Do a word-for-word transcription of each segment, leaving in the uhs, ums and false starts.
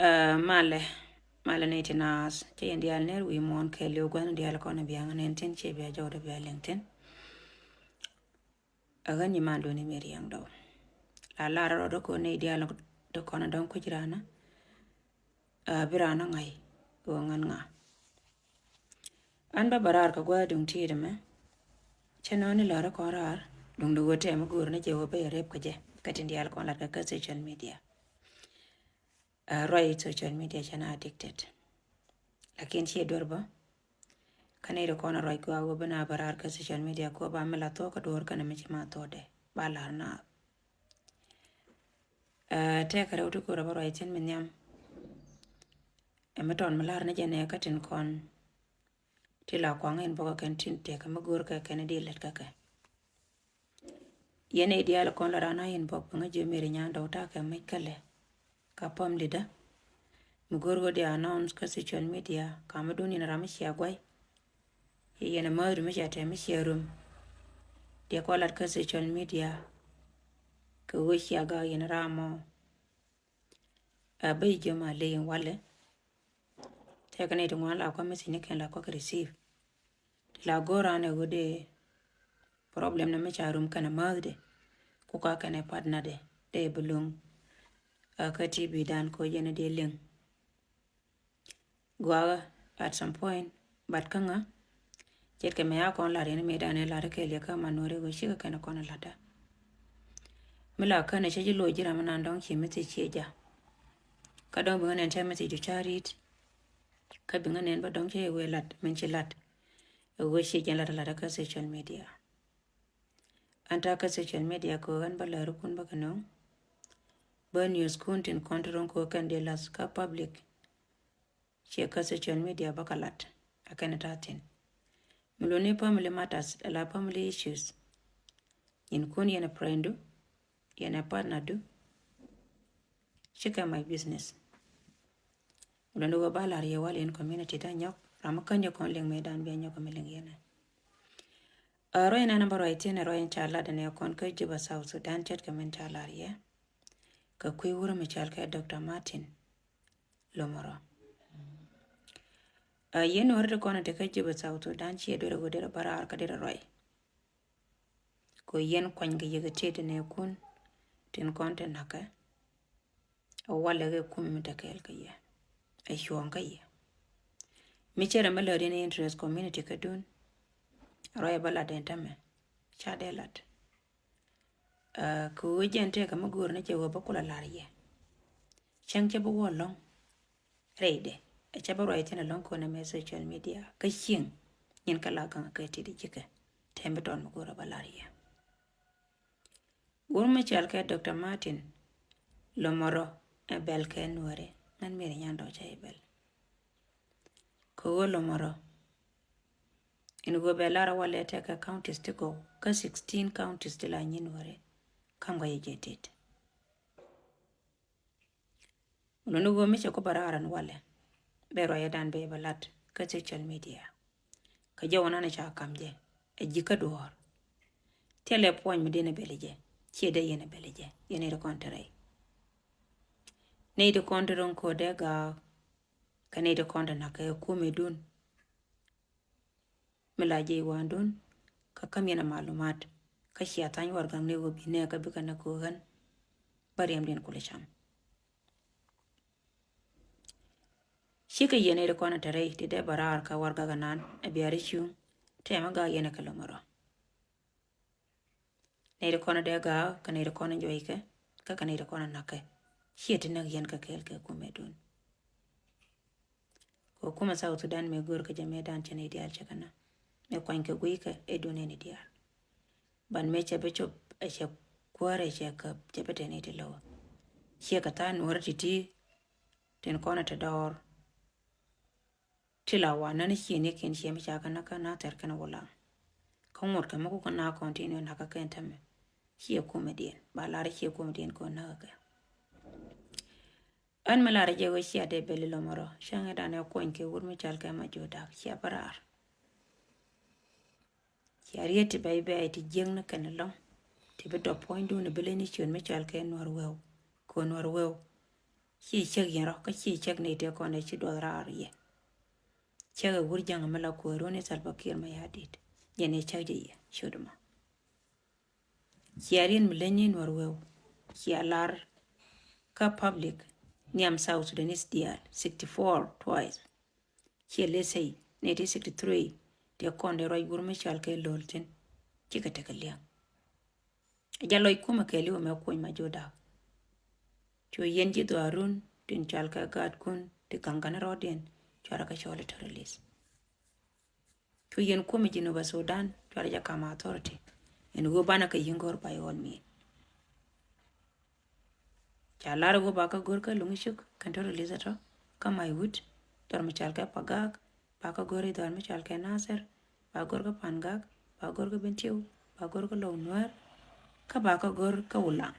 Ɛ, malɛ, malɛ ni ti naath, cɛ yɛn diaal ner wi̱i̱ muɔ̱ɔ̱n kɛɛliw gua̱n diaal kɔn biaŋ nɛn tin ciɛ bia jɔwdɛ bia liŋ tin. Ɛ ɣän nyi man duni mi riɛŋ dɔw. La lar rɔ dɔk kɔn ni diaal dɔk kɔn dɔŋ kuc rana. Ɛ, bi rana ŋa̱c ɣöö ŋän ŋa. An bä bä raar kɛ gua̱a̱th duŋ ti̱i̱t ɛmɛ. Cɛ nɔɔni lɔrä kɔn raar duŋ di ɣöö tɛm mi go̱o̱r ni jɛ ɣöö bä yɛ rep kɛ jɛ kä tin diaal kɔn lat kɛ kä social media. Ɛ, ruac social media cɛ na addicted. Lakin ciɛ duer bä. Kä ni ri kɔn ruac gua̱a̱th ɣöö bä na bä raar kä social media kɛ ɣöö ba mi la thuɔ̱k kä duɔ̱ɔ̱r kɛn mi ci ma thuɔ̱kdɛ ba lar na. Ɛ, tɛkɛ rɛw ti go̱o̱rä bä ruac thi̱n mi nhiam. Ɛ mi tɔn mi lar ni jɛ nɛ kä tin kɔn ti la kuaŋ inbox kɛn tin tɛkɛ mi go̱o̱r kɛ kɛn di lät kä kɛ. Yɛn i̱ diaal kɔn la raan a inbox bi ŋä jiö meri nyan dɔw takɛ mec kälɛ. Ka pam lidä mi go̱o̱r ɣöö di announce kä social media ka mi dun in ram mi cia guay. Yɛn a mäth rum mi cia tɛm mi cia rum. Diɛ kɔ lat kä social media kɛ ɣöö cia gak yɛn ram mɔ. A bä jiö ma ley in walɛ. Tɛkɛ ni ti ŋuan la kɔ message ni kɛn la kɔ kɛ receive. Ti la go̱o̱r an ɛ ɣöö dee problem ni mi ca rum kɛn a mäth de. Ku ka kɛn a partner de dee bi luŋ. A kä T V dan ko yɛn a dee liŋ. Guakä at some point, but kä ŋa ce̱tkɛ mɛ a kɔn lar yɛn mëë danɛ lar kɛɛl yɛ kä man nuɔri ɣöö cikɛ kɛn kɔn latdä. Mi la känɛ cä ji̱ loc ji̱ ram mi nan dɔ̱ŋ ci mi thi ciɛ ja. Kä dɔ̱ŋ bi ŋä nɛn cä mi thi ju ca ri̱t. Kä bi ŋä nɛn bä dɔ̱ŋ cä yɛ wee lat min ci lat. Ɛ ɣöö ciɛ jɛn lat latdä kä social media. An ta̱a̱ kä social media kɛ ɣän bä lärikun bä kɛ nöŋ. Bä news kun tin kɔn ti ro̱ŋ kɛ kɛn dee lath kä public. Ciɛ kä social media bä kɛ lat a kɛn ta̱a̱ thin. Mi luni family matters ala family issues. Nyin kun yɛn a friend du, yɛn a partner du. Cikɛ my business. Luni wä ba lar yɛ wal in community da nyɔk ram kä nyɔk kɔn liŋ mi dan bia nyɔk mi liŋ yɛn. A ruac nɛn a bä ruac thi̱n a ruac in ca lat in ɛ kɔn kä Juba South Sudan ce̱tkɛ min ca lar yɛ. Kɛ kui̱ wurɛ mi cɔal kɛ Doctor Martin Lomoro. A yɛn wurɛ ti kɔn ti kä Juba South Sudan ciɛ duer a wä derɛ bä raar kä derɛ ruac. Kɛ yɛn kuany kɛ yɛkɛ tiet in ɛ kun tin kɔn ti na̱kɛ. A walɛ kɛ kum mi te kɛɛl kä yɛ. Ɛ cuɔ̱ɔ̱ŋ kä yɛ. Mi cɛ rɛ mi lät in interest community kä dun. Ruac bä lat in tämɛ ca dee lat. Kɛ ɣöö jɛn tëëkä mi go̱o̱r ni cɛ ɣöö bä kulɛ lar yɛ. Cäŋ cɛ bi wä lɔ̱ŋ rɛydɛ ɛ cɛ bä ruac thi̱n ɛlɔ̱ŋ kɔn ɛmɛ social media kä cieŋ. Nyin kɛ la gaŋ kɛ ti di ji̱kɛ tɛm bi tɔn mi go̱o̱r ɛ bä lar yɛ. Wur mi cɔal kɛ Doctor Martin Lomoro ɛ bɛl kɛ nuɔri ŋän miri nyan dɔ̱ cɛ ɛ bɛl. Kɛ ɣöö Lomoro in ɣöö bɛ lar walɛ tɛkɛ counties ti gɔw kä sixteen counties ti la nyin wärɛ. Kam kä yɛ jɛ tet. Luni ɣöö mi cɛ ku bä raran walɛ bɛ ruacɛ dan bɛ bä lat kä social media. Kä jɛ wä nan ca kam jɛ ɛ ji̱ kä duɔ̱ɔ̱r. Thilɛ puɔ̱ny mi diɛn ɛ bɛl jɛ ciɛ dee yɛn ɛ bɛl jɛ yɛn ɛ ri kɔn te rɛy. Nɛy ti kɔn te ro̱ŋ ko̱dɛ gaak kä nɛy ti kɔn te nak kɛ kumɛ dun. Mi la jiɛc wa̱a̱ndun kä käm yɛn a malumat kä cia tha̱ny warɛgakni ɣöö bi nɛɛkä bikɛ nɛ ko̱o̱kän. Bä riɛmdiɛn kulɛ cam. Cikɛ yɛn ɛ ri kɔn a te rɛy ti dee bä raar kä warɛgak anan ɛ bia ri cuŋ. Tɛmɛ gak yɛn ɛ kɛ lomɛ rɔ. Nɛy ti kɔn dee gaak kä nɛy ti kɔn juɔckɛ kä kä nɛy ti kɔn nakkɛ. Ciɛ ti näk yɛn kä kɛɛl kɛ kumɛ dun. Kɛ kumɛ South Sudan mëë go̱o̱r kä jɛ mëë dan cɛ nɛy diaal cɛ kɛ na mëë kuany kɛ gui̱ckɛ ɛ dun ɛ nɛy diaal. Ban mëë cɛ bi cop ɛ cɛ kuäär ɛ cɛ käp cɛ bi tɛn iti lɔwä. Ciɛ kɛ tha̱a̱ŋ nuɔ̱ɔ̱rä ti̱ti̱ tin kɔn ɛ te dɔɔr. Ti la wa nani ciɛ ni kin ciɛ mi ca kɛ na kä na thɛr kɛn wula. Kä ŋuɔt kɛ mi ku kɛ na continue na kä kɛn tämɛ. Ciɛ kumɛ diɛn ba lar ciɛ kumɛ diɛn kɛ na kä kɛ. Ɣän mi lar jɛ wee cia dee bɛli lomɔrɔ cäŋ i̱ danɛ kuɔny kɛ wur mi cal kɛ ma jiö dak cia bä raar. Cia riet ti bɛy bɛy ti jiäkni kɛn lɔŋ ti bi dɔp puɔ̱nydun i̱ bi leny i̱ ciöt mi cal kɛ nuɔr wɛw kɛ nuɔr wɛw. Ciɛ cäk yɛn rɔ, kä ciɛ cäk nɛy tëë kɔn ɛ ci duɔth raar yɛ. Cäk ɛ wur ja̱ŋ mi la kuäär wun i̱ Salva Kiir Mayardit. Jɛn ɛ cäk jɛ yɛ ciöt mɔ. Cia riet mi leny ni Nuɔr weu. Cia lar kä public nhiam South Sudanese diaal sixty four twice. Cia lɛ say nineteen sixty three tëë kɔn dee ruac wur mi cɔal kɛ Lol thin. Cikɛ tekɛ liaŋ. Ɛ jɛ lɔc kumɛ kɛɛliw ɛmɛ kuny ma jɔdak. Cu yɛn ji̱ dhuaarun tin cɔal kɛ gaatkun ti gaŋ kɛn rɔɔdiɛn cuarɛ kɛ cɔɔl i̱ terrorist. Cu yɛn kumɛ Jinubä Sudan cuarɛ jɛ kam authority. Ɛn ɣöö banɛ kɛ yi̱n go̱r by all means. Ca lar ɣöö bakä go̱r kä Luŋ Cuk kɛn terrorist ɛ tɔ kä Maiwut, dhɔr mi cɔal kɛ Pagak, bakä go̱r i̱ dhɔr mi cɔal kɛ Nasir, ba go̱r kä Pangak, ba go̱r kä Bentiu, ba go̱r kä Lou Nuɛr, kä bakä go̱r kä Ulaŋ.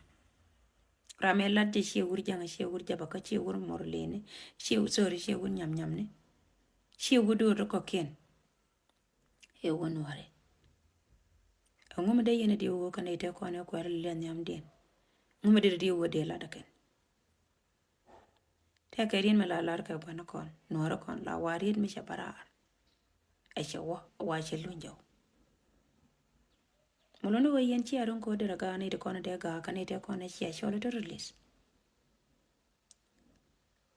Ram ɛ lat jɛ ciɛ wur ja̱ŋ, ciɛ wur jaba kä ciɛ wur mor leni, ciɛ, sorry, ciɛ wur nyam nyamni, ciɛ wur duut ri kɔkiɛn. Ɛ wä Nuɔri. Ɛŋu mi dee yɛn a diw wä kɛn ɛ tɛ kɔn ɛ kuɛɛr lɛ nhiamdiɛn? Ŋu mi dee diw wä dee lat kɛn? Tɛkɛ riet mi la lar kɛ gua̱n kɔn, Nuɔri kɔn, la wa riet mi cɛ bä raar. Ɛ cɛ wä, wa cɛ luny jɔw. Muloni wä yɛn cia ruŋ kɛ wä derɛ gaak ni ti kɔn dee gaak kɛ ni ti kɔn cia cɔl i̱ terrorist.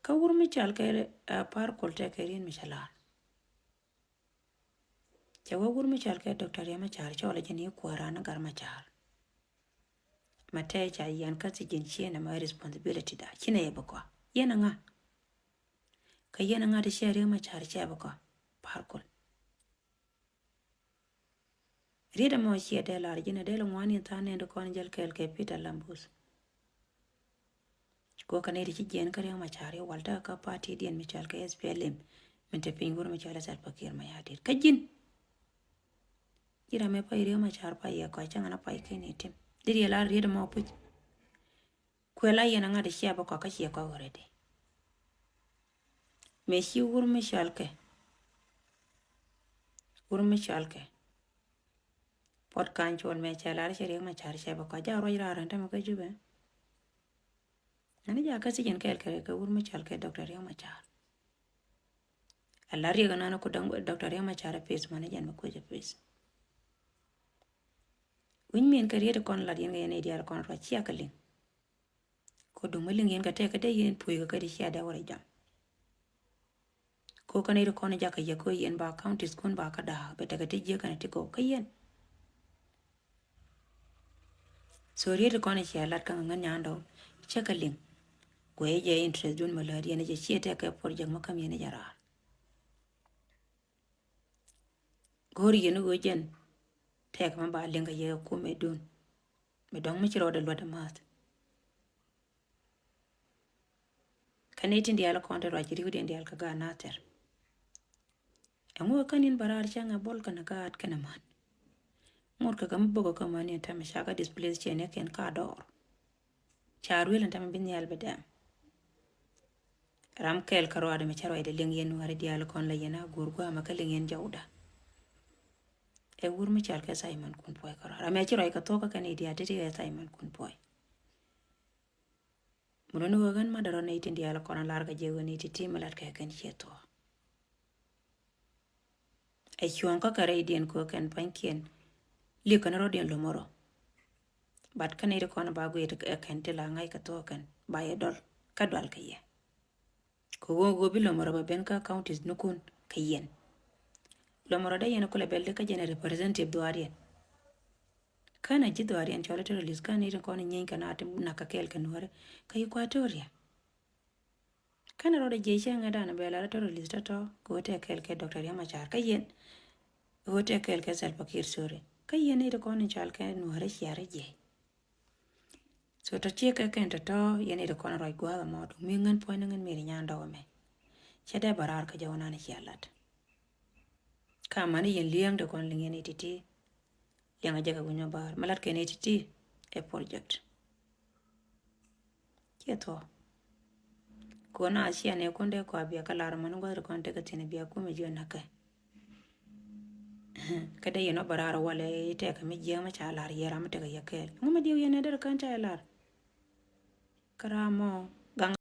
Kä wur mi cal kɛ, ɛ, Par Kuol tɛkɛ riet mi cɛ lar. Cɛ wä wur mi cɔal kɛ Doctor Riek Machar cɔl jɛ ni kuäär an Gat Machar. Ma tɛ ca yɛn kä thi̱ji̱n ciɛ nɛ ma responsibility da. Ci nɛ yɛ bi kɔa. Yɛn a ŋa? Kä yɛn a ŋa ti ciɛ Riek Machar ciɛ bi kɔa? Par Kuol. Riet ɛmɔ ciɛ dee lar ji̱n a dee lɛ ŋuan in than nɛn di kɔn jäl kɛɛl kɛ Peter Lam Booth. Kɛ ɣöö kɛ nɛy ti ci jiɛɛn kä Riek Machar i̱ wal tekɛ kä party diɛn mi cɔal kɛ S P L M, min te piny wur mi cɔal i̱ Salva Kiir Mayardit. Kä ji̱n, ji̱ ram ɛ pay Riek Machar pay yɛ kɔc cäŋ ɛn a pay kɛn i̱ tim. Di riel a riet ɛmɔ puc. Kuɛ la yɛn a ŋa̱t i̱ cia bä kɔk kä cia kɔk already. Mëë ci wur mi cɔal kɛ, wur mi cɔal kɛ Puɔt Ka̱ny Cuɔl mëë cɛ lar i̱ cɛ Riek Machar cɛ bä kɔk, ja ruac raar ɛn tämɛ kä Jubɛ. Ɛn i̱ ja kä thi̱ji̱n kɛɛl kɛ, kɛ wur mi cɔal kɛ Doctor Riek Machar. Ala Riek ɛnɔnɔ ku dɔŋ Doctor Riek Machar ɛ peth mani jɛn mi kuec ɛ peth. Wi̱ny min kɛ riet kɔn lat yɛn kɛ yɛn i̱ diaal kɔn ruac cia kɛ liŋ. Ko duŋ mi liŋ yɛn kɛ tɛk kɛ dee yɛn puɔ̱i kɛ kɛ di cia dee wä rɛ jam. Ko kɛn i̱ ri kɔn jakä yɛ ko yɛn ba counties kun ba kä da̱a̱k bɛ tekɛ ti jiäk kɛn ti ko kä yɛn. So riet kɔn i̱ cia lat kä ŋä ŋän nyandɔ cɛ kɛ liŋ. Guɛy jɛ interest dun mɛ lät yɛn jɛ ciɛ tɛk kɛ project mɛ käm yɛn jɛ raar. Go̱o̱r yɛn i̱ ɣöö jɛn tɛk mɛ ba liŋ kɛ yɛ kumɛdun. Mi dɔ̱ŋ mi ci rɔɔdɛ luɔt dämath. Kä ni tin diaal kɔn te ruac ri̱wdiɛn diaal kä gaat Nathir. Ɛŋu kä ni̱n bä raar cäŋ ɛ bol kɛnɛ gaat kɛnɛ man. Ŋot kɛ kä mi bok kä man ni ɛn tɛmɛ ca kä displace cɛ ni kɛn ka dɔɔr. Ca ruel ɛn tɛmɛ bi nhial bi dɛm. Ram kɛɛl kä ruaadɛ mi cä ruacdɛ liŋ yɛn Nuääri diaal kɔn la yɛn a guur gua̱a̱mɛ kä liŋ yɛn jɔwdä. Ɛ wur mi cɔal kɛ Simon Kun Puɔy kä ruaadɛ. Ram ɛ ci ruac kɛ thuɔ̱k kä kɛn i̱ diaal ti̱ti̱ ɛ Simon Kun Puɔy. Mi luni ɣöö ɣän ma dee rɔ nɛy tin diaal kɔn a lar kɛ jɛ ɣöö nɛy ti̱ti̱ mi lat kɛ kɛn ciɛ thuɔ̱k. Ɛ cuɔ̱ɔ̱ŋ kä kɛ rɛydiɛn kɛ ɣöö kɛn pa̱nykiɛn li̱k kɛn rɔ̱diɛn lo̱mɔ rɔ. But kä nɛy ti kɔn ba guic ɛ kɛn ti la ŋa̱c kɛ thuɔ̱k kɛn ba yɛ dɔl kä dual kɛ yɛ. Kɛ ɣöö ɣöö bi lo̱mɔ rɔ bɛ ben kä counties nukun kɛ yɛn. Lo̱mɔ rɔ dee yɛn kulɛ bɛl di kä jɛn ɛ representative dhuaariɛn. Kä na ji̱ dhuaariɛn cɔl i̱ terrorist kä nɛy ti kɔn i̱ nyieeny kɛ na ti nak kɛ kɛɛl kɛ Nuääri kä Equatoria. Kɛn rɔɔdɛ jiɛc cäŋ ɛ danɛ bɛ lar i̱ terrorist tɔ̱tɔ̱ kɛ ɣöö tɛk kɛɛl kɛ Doctor Riek Machar kä yɛn. Ɣöö tɛk kɛɛl kɛ Salva Kiir, sorry. Kä yɛn i̱ ti kɔn in cɔal kɛ Nuääri ciarɛ jiɛc. So tɔ ciek kɛ kɛn tɔ̱tɔ̱ yɛn i̱ ti kɔn ruac gua̱a̱th ɛmɔ duŋ mi ŋän puɔ̱ny ni ŋän mi ri nyan dɔk ɛmɛ. Cɛ dee bä raar kä jɛ wä nan i̱ cia lat. Ka mani yɛn li̱eŋ ti kɔn liŋ yɛn i̱ ti̱ti̱. Liɛŋɛ jɛ kɛ wi̱ny ma baar mi lat kɛn i̱ ti̱ti̱ ɛ project. Ciɛ thuɔ̱k. Kuɔn a cia nɛ kun dee kɔa bia kä lar mani gua̱th ri kɔn tekɛ thi̱n bia kumɛ jiɔ näkɛ. Kä dee yɛn ɔ bä raar walɛ i̱ tɛkɛ mi jiɛk mi ca lar yɛ ram mi tekɛ yɛ kɛɛl ŋu mi diɛw yɛn ɛ der kän ca yɛ lar. Kä ram mɔ gaŋ